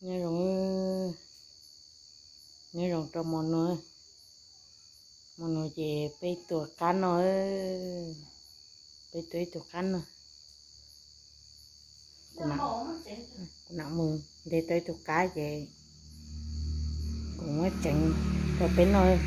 Nyob zoo, nyob zoo rau hmo no. Hmo no ces peb tua qab no, peb tua ib tug qab no. Kuv nam mus ntes tau ib tug qab ces kuv muab tseev rau peb noj.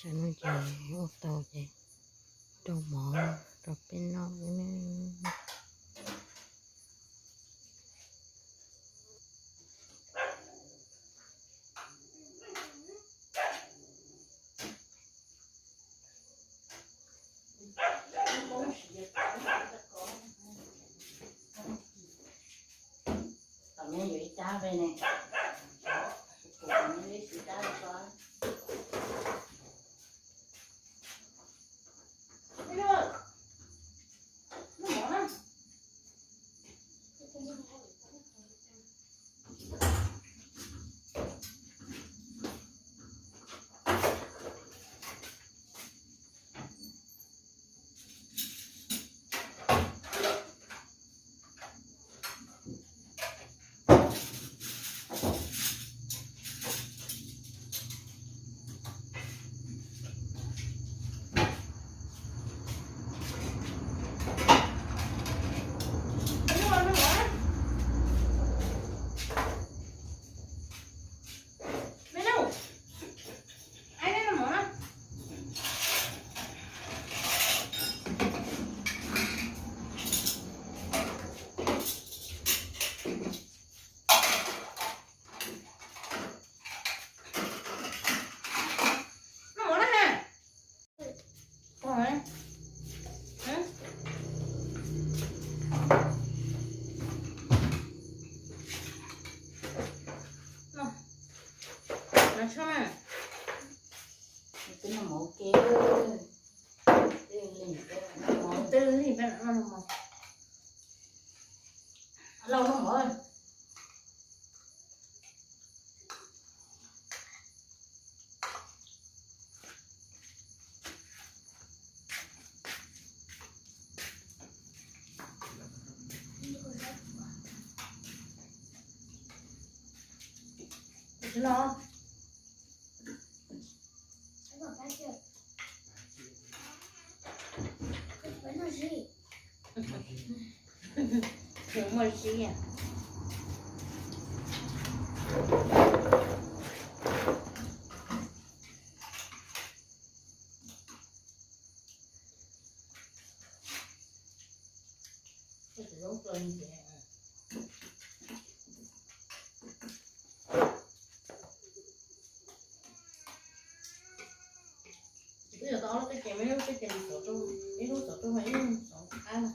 Tsam no ces ua tau ces rau mov rau peb noj. Twb noj mov ua ke, twb lig, twb lig, lauj noj mov. Muaj zib. Ib lub xov rau, ib lub xov rau, ib lub xov qab na.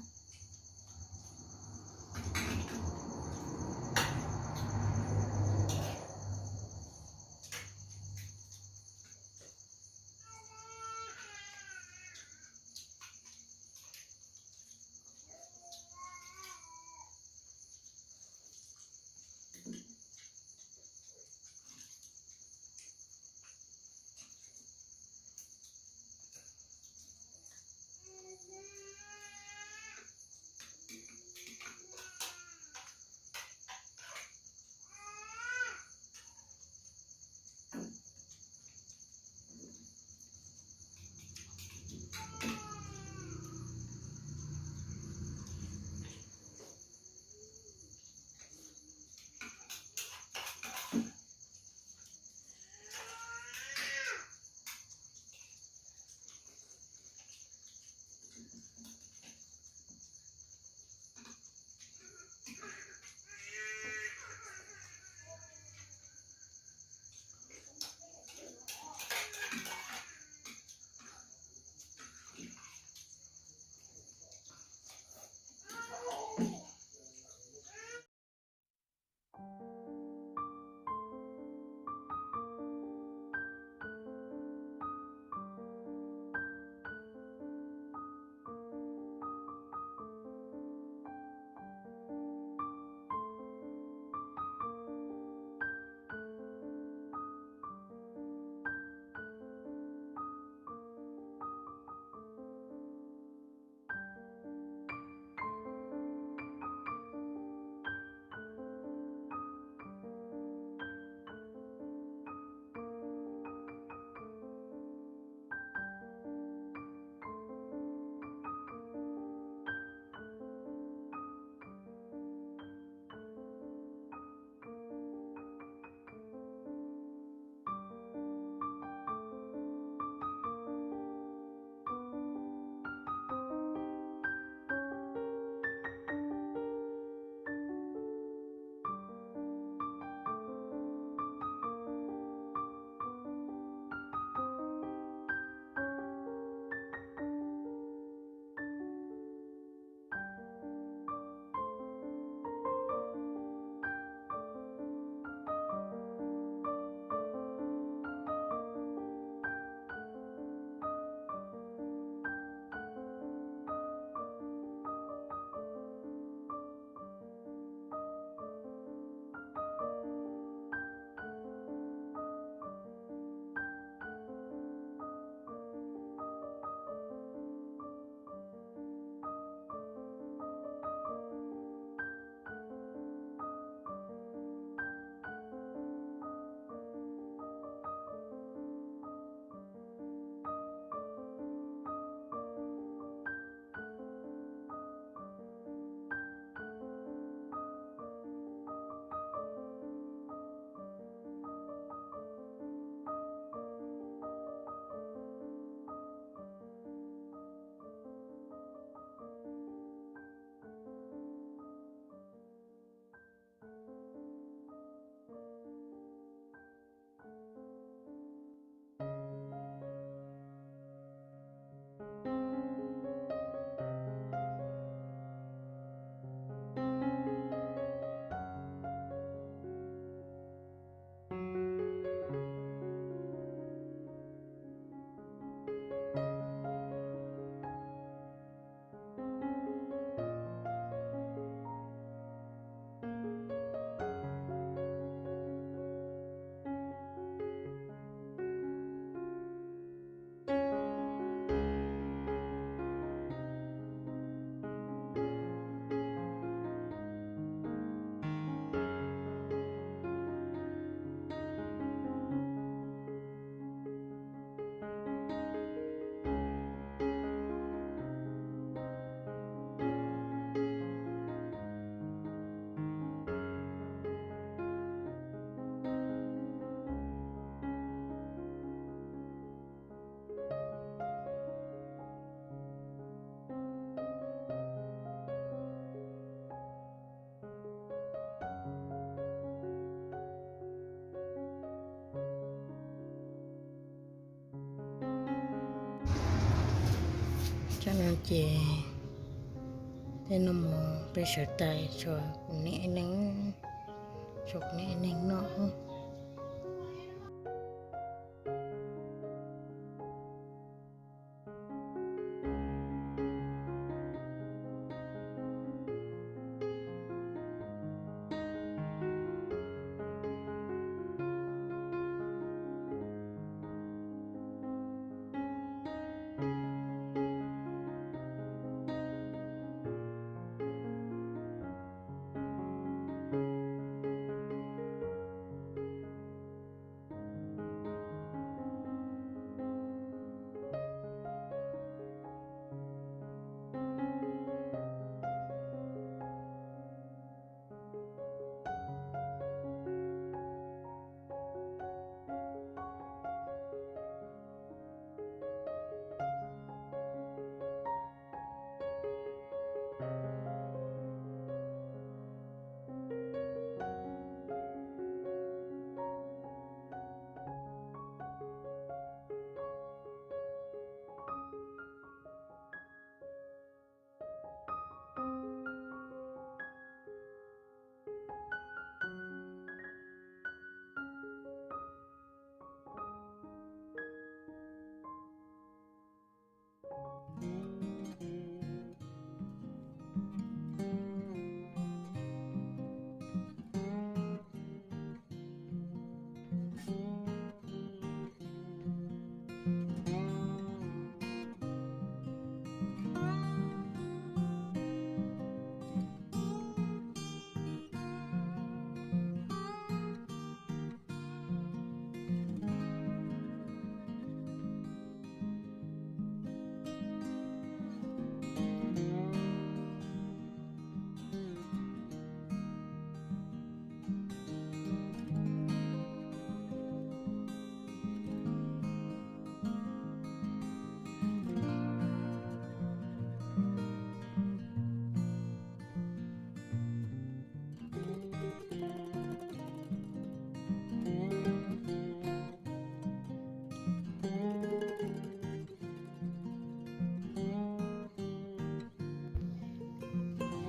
Tam no ces peb noj mov peb sawv tais tso kuv niam neej, tso kuv niam neej noj.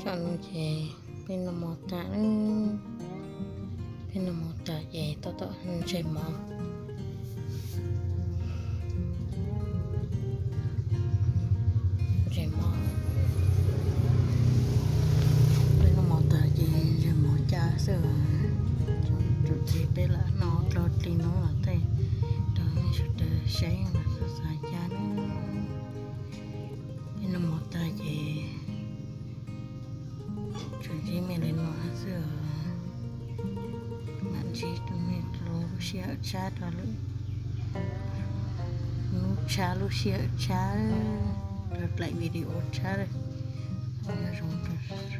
Tam no ces peb noj mov tas, peb noj mov tas ces tab tom ntseg mov, ntseg mov. Peb noj mov tas ces ntseg mov cas xwb. Tsuas ces peb lam noj dlhau li no los tej rau nej sawv daws saib mas xav xav cas na. Peb noj mov tas ces tsuas ntsib me li no xwb os. Mam ntsib tus me lub sij hawm tshiab rau lwm hnub tshiab, lub sij hawm tshiab, rau daim video tshiab. Nyob zoo rau